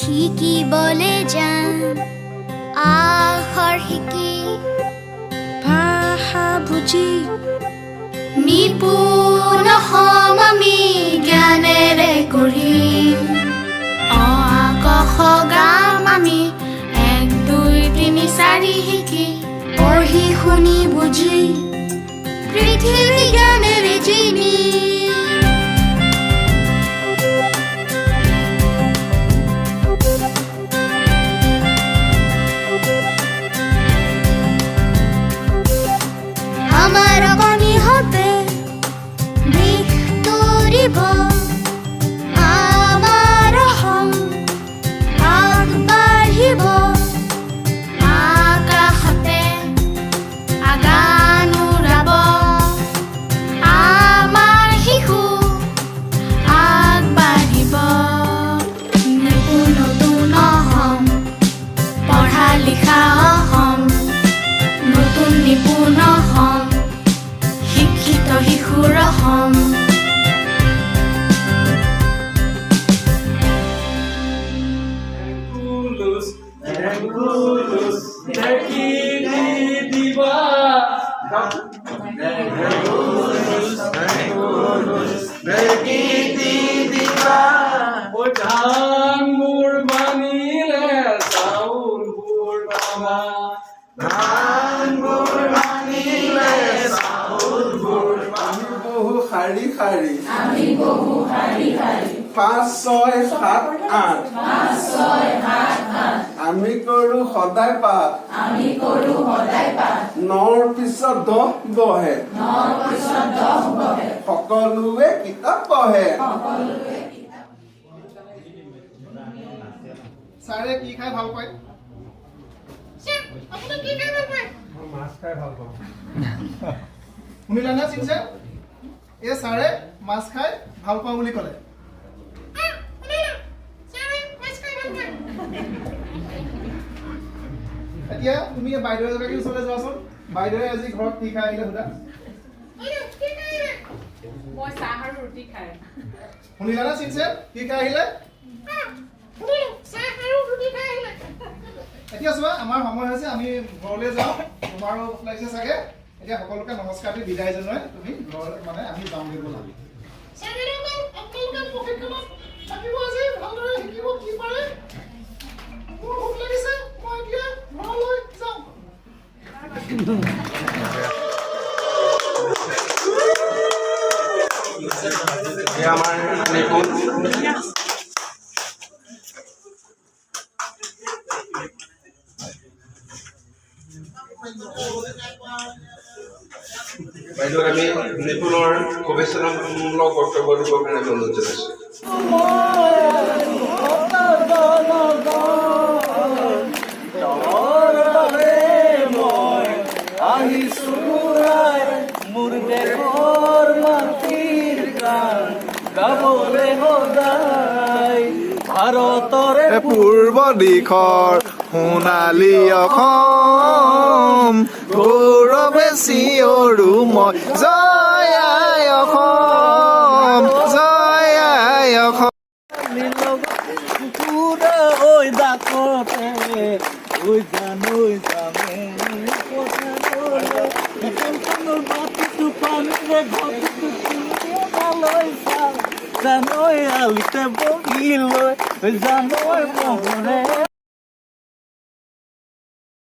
শিকিবলে যাম আখৰ শিকি, ভাষা বুজি, নিপুণ হম আমি, জ্ঞানেৰে গঢ়িম। অ আ ক খ গাম আমি, এক দুই তিনি চাৰি শিকি, পঢ়ি শুনি বুজি, পৃথিৱী জ্ঞানেৰে জিনি। আমাৰ অকণিহঁতে দেশ তৰিব, আমাৰ অসম আগবাঢ়িব। আকাশতে আগান উৰাব, আমাৰ শিশু আগবাঢ়িব। নিপুণ নতুন অসম, পঢ়া লিখা অসম, নতুন নিপুণ অসম, শিক্ষিত শিশুৰ অসম। Kulus, ঢেঁকি দিবা। ঢেঁকি দিবা। ঐ ধানবোৰ বানিলে চাউলবোৰ পাবা। ধানবোৰ বানিলে চাউলবোৰ। আমি বহু শাৰী শাৰী, পাঁচ ছয় সাত আঠ, আমি কৰো সদায় পাঠ। নৰ পিছত 10 বহে, সকলোৱে কিতাপ পঢ়ে। ছাৰে কি খাই ভাল পায়? ছাৰ, আপুনি কি খাই ভাল পায়? মই মাছ খাই ভাল পাওঁ। শুনিলা নে চিনচেন? এই ছাৰে মাছ খাই ভাল পাওঁ বুলি ক'লে। ছাৰে মাছ খাই ভাল পায়। এতিয়া তুমি এই বাইদেউ এগৰাকীৰ ওচৰলৈ যোৱাচোন। বাইদেৱে আজি ঘৰত কি খাই আহিলে সোধা। মই চাহ আৰু ৰুটি খাই। শুনিলা নে চিনচেন, কি খাই আহিলে? এতিয়া চোৱা, আমাৰ সময় হৈছে, আমি ঘৰলৈ যাওঁ। তোমাৰো ভোক লাগিছে চাগে। এতিয়া সকলোকে নমস্কাৰ দি বিদায় জনোৱাই তুমি ঘৰ মানে আমি যাওঁগৈ ব'লা। আপোনালোকে প্ৰশিক্ষণত থাকিব, আজি ভালদৰে শিকিব কি পাৰে। মোৰ ভোক লাগিছে, মই এতিয়া ঘৰলৈ যাওঁ। এয়া আমাৰ নিপুণ। বাইদেউ, আমি নিপুণৰ শুভেচ্ছামূলক বক্তব্য দিবৰ কাৰণে আমি অনুৰোধ জনাইছোঁ। আহিছো মোৰ দেশৰ মাটিৰ গান গাবলে সদায়, ভাৰতৰে পূৰ্ব দিশৰ সোণালী অসম, গৌৰৱে চিঞৰো মই, জয় আই অসম, জয় আই অসম। কুকুৰা ঐ ডাকতে ঐ জানৈ যামে বাতিটো পানীৰে ঘৰটো লৈ জানৈ আলিতে বহি লৈ জানৈ মহৰে।